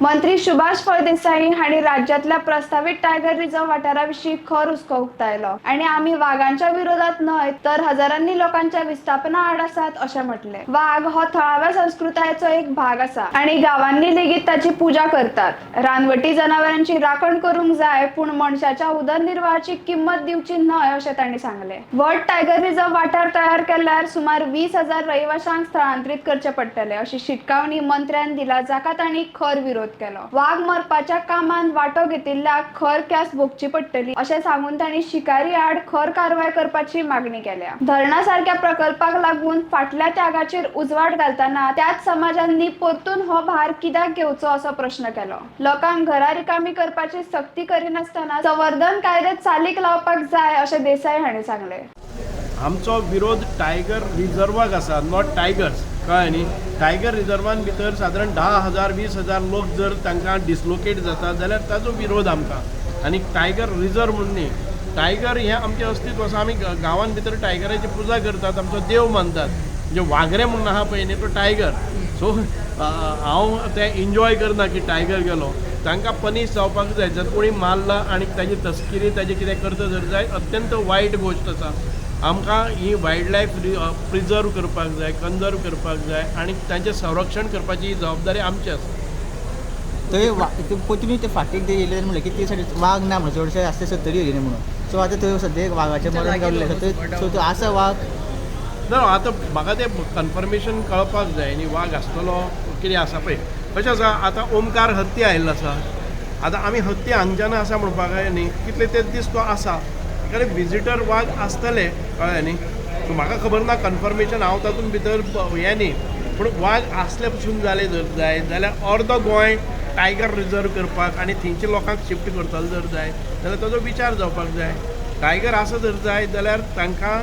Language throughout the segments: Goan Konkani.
मंत्री सुभाष फळदेसाई हांणी राज्यांतल्या प्रस्तावीत टायगर रिझर्व वाठारा विशीं खर हुस्को उक्तायलो आनी आमी वागांच्या विरोधात न्हय तर हजारांनी लोकांच्या विस्थापना आड आसात अशें म्हटलें. वाग हो थळाव्या संस्कृतायेचो एक भाग आसा आनी गांवांनी लेगीत ताची पुजा करतात. रानवटी जनावरांची राखण करूंक जाय, पूण मनशाच्या उदरनिर्वाहाची किंमत दिवची न्हय अशें तांणी सांगलें. व्हड टायगर रिझर्व वाठार तयार केल्यार सुमार 20,000 रहिवाशांक स्थलांतरीत करचे पडटले अशी शिटकावणी मंत्र्यान दिला, जाका तांणी खर विरोध केलो. वाग मरपाच्या कामांत वांटो घेतिल्ल्याक खर ख्यास्त भोगची पडटली अशें सांगून तांणी शिकारी आड खर कारवाय करपाची मागणी केल्या. धरणा सारक्या प्रकल्पाक लागून फाटल्या त्यागाचेर उजवाड घालतना त्याच समाजांनी परतून हो भार कित्याक घेवचो असो प्रश्न केलो. लोकांक घरा रिकामी करपाची सक्ती करिनासतना संवर्धन कायदे चालीक लावपाक जाय अशें देसाय हांणी सांगलें. आमचो विरोध टायगर रिजर्वाक आसा, not tigers, कळ्ळें न्ही? टायगर रिजर्वान भितर सादारण 10,000 20,000 लोक जर तांकां डिसलोकेट जाता जाल्यार ताजो विरोध आमकां. आनी टायगर रिजर्व म्हणून न्ही, टायगर हें आमचें अस्तित्व आसा. आमी गांवान भितर टायगराची पुजा करतात, आमचो देव मानतात. म्हणजे वागरे म्हणून आहा पळय न्ही, तो टायगर. सो हांव तें एन्जॉय करना की टायगर गेलो. तांकां पनीश जावपाक जाय. जर कोणी मारला आनी ताजी तस्किरी, ताजें कितें करता जर जाय, अत्यंत वायट गोश्ट आसा. आमकां ही वायल्ड लायफ प्रिजर्व करपाक जाय, कन्जर्व करपाक जाय आनी तांचें संरक्षण करपाची ही जबाबदारी आमची आसा. थंय ते पोतून ते फाटीक ते येयले म्हणलें की ते सायडीन वाग ना म्हणून, चडशे आसते सत्तरी येयले म्हणून. सो आतां थंय सद्या एक वागाचें मरण गावलें आसा थंय. सो तो आसा वाग? ना, आतां म्हाका तें कन्फर्मेशन कळपाक जाय न्ही, वाग आसतलो कितें आसा. पळय कशें आसा, आतां ओमकार हत्ती आयिल्लो आसा. आतां आमी हत्ती हांगच्यान आसा म्हणपाक जाय न्ही, कितले ते दीस तो आसा, कारण विजिटर वाग आसतले, कळ्ळें न्ही? सो म्हाका खबर ना कन्फर्मेशन, हांव तातूंत भितर हें न्ही. पूण वाग आसले पसून जालें जर जाय जाल्यार अर्दो गोंय टायगर रिजर्व करपाक आनी थंयच्या लोकांक शिफ्ट करतलो जर जाय जाल्यार ताजो विचार जावपाक जाय. टायगर आसा जर जाय जाल्यार तांकां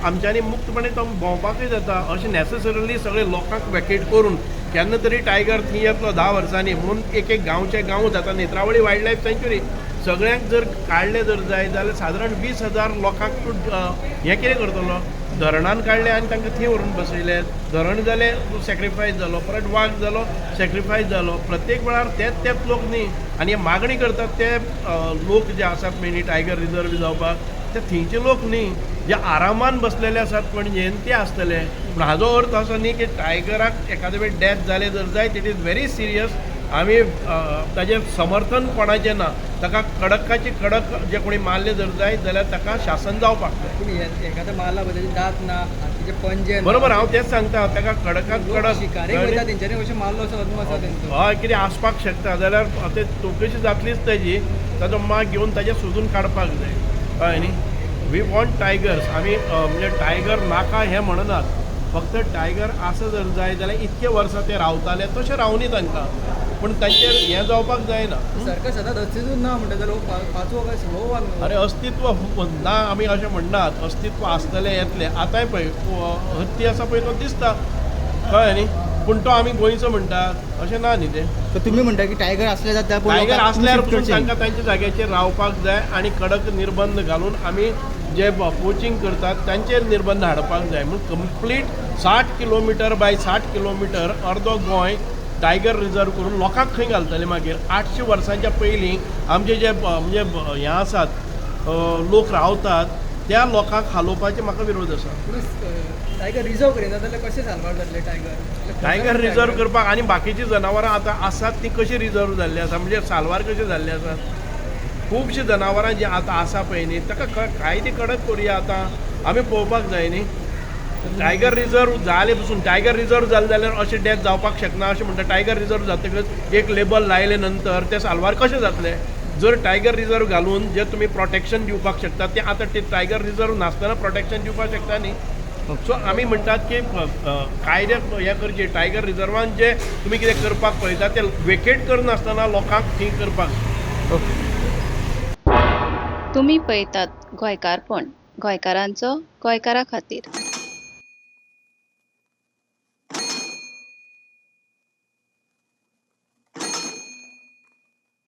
आमच्यांनी मुक्तपणे तो भोंवपाकूय जाता. अशें नॅसेसरीली सगळे लोकांक वेकेट करून केन्ना तरी टायगर थंय येतलो 10 वर्सांनी म्हणून एक एक गांवचे गांव जाता. नेत्रावळी वायल्ड लायफ सँच्युरी, सगळ्यांक जर काडले जर जाय जाल्यार सादारण 20,000 लोकांक तूं हें कितें करतलो? धरणान काडले आनी तांकां थंय व्हरून बसयले. धरण जालें, तूं सॅक्रिफायस जालो, परत वाग जालो, सॅक्रिफायस जालो. प्रत्येक वेळार तेच तेच लोक न्ही. आनी हे मागणी करतात ते लोक जे आसात पळय टायगर रिजर्व जावपाक, ते थंयचे लोक न्ही, जे आरामान बसलेले आसात पणजेन ते आसतले. पूण हाजो अर्थ असो न्ही की टायगराक एखादे वेळ डेथ जालें जर जायत, it is very serious. आमी ताजें समर्थन कोणाचें ना. ताका कडकाची कडक, जे कोणी मारले जर जायत जाल्यार ताका शासन जावपाक जाय. पूण एखादो मारला पळय, तेजे दांत ना, हातीचे पंजे ना. बरोबर, हांव तेंच सांगता, ताका कडकात लोक कडक. शिकारेक वयता, तेंच्यांनी कशें मारलो असो अदमास आसा तेंचो. हय, कितें आसपाक शकता जाल्यार ते चवकशी जातलीच तेजी. ताजो माग घेवन ताजें सोदून काडपाक जाय, कळ्ळें न्ही? We want tigers. आमी म्हणजे टायगर नाका हें म्हणनात. फक्त टायगर आसा जर जाय जाल्यार इतके वर्सां ते रावताले तशें रावनी तांकां, पूण तांचेर हें जावपाक जायना. सरकार सदांच अस्तित्व ना म्हणटा जाल्यार हो पांचवो काय सवो वाग न्हू? अरे, अस्तित्व ना आमी अशें म्हणनात. अस्तित्व आसतलें, येतलें. आतांय पळय हत्ती आसा पळय, तो दिसता, कळ्ळें न्ही? पूण तो आमी गोंयचो म्हणटात अशें ना न्ही तें. तर तुमी म्हणटा की टायगर असले जाता, पूण टायगर लोकांक आसल्यार shift पसून करचे. तांकां तांच्या जाग्याचेर रावपाक जाय आनी कडक निर्बंध घालून आमी जे पोचींग करतात तांचेर निर्बंध हाडपाक जाय. म्हूण कंप्लीट 60 किलोमिटर बाय 60 किलोमिटर अर्दो गोंय टायगर रिजर्व करून लोकांक खंय घालतले मागीर? 800 वर्सांच्या पयलीं आमचे जे म्हणजे हें आसात, लोक रावतात, त्या लोकांक हालोवपाचे म्हाका विरोध आसा. पूण टायगर रिजर्व करिना जाल्यार कशें साल्वार जातले टायगर? टायगर रिजर्व करपाक आनी बाकीची जनावरां आतां आसात ती कशी रिजर्व जाल्ली आसा, म्हणजे साल्वार कशी जाल्ली आसात? खुबशीं जनावरां जीं आतां आसा पळय न्ही, ताका कायदे कडक करुया. आतां आमी पळोवपाक जाय न्ही. टायगर रिजर्व जाले पसून, टायगर रिजर्व जालें जाल्यार अशें डेथ जावपाक शकना अशें म्हणटा. टायगर रिजर्व जातकच एक लेबल लायले नंतर ते साल्वार कशें जातले? जर टायगर रिजर्व घालून जे तुमी प्रोटेक्शन दिवपाक शकता, ते आतां ते टायगर रिजर्व नासतना प्रोटेक्शन दिवपाक शकता न्ही. सो आमी म्हणटात की कायदे हे करचे. टायगर रिजर्वान जे तुमी कितें करपाक पळयता ते वेकेट करनासतना लोकांक थंय करपाक. ओके. तुमी पळयतात गोंयकारपण, गोंयकारांचो गोंयकारा खातीर.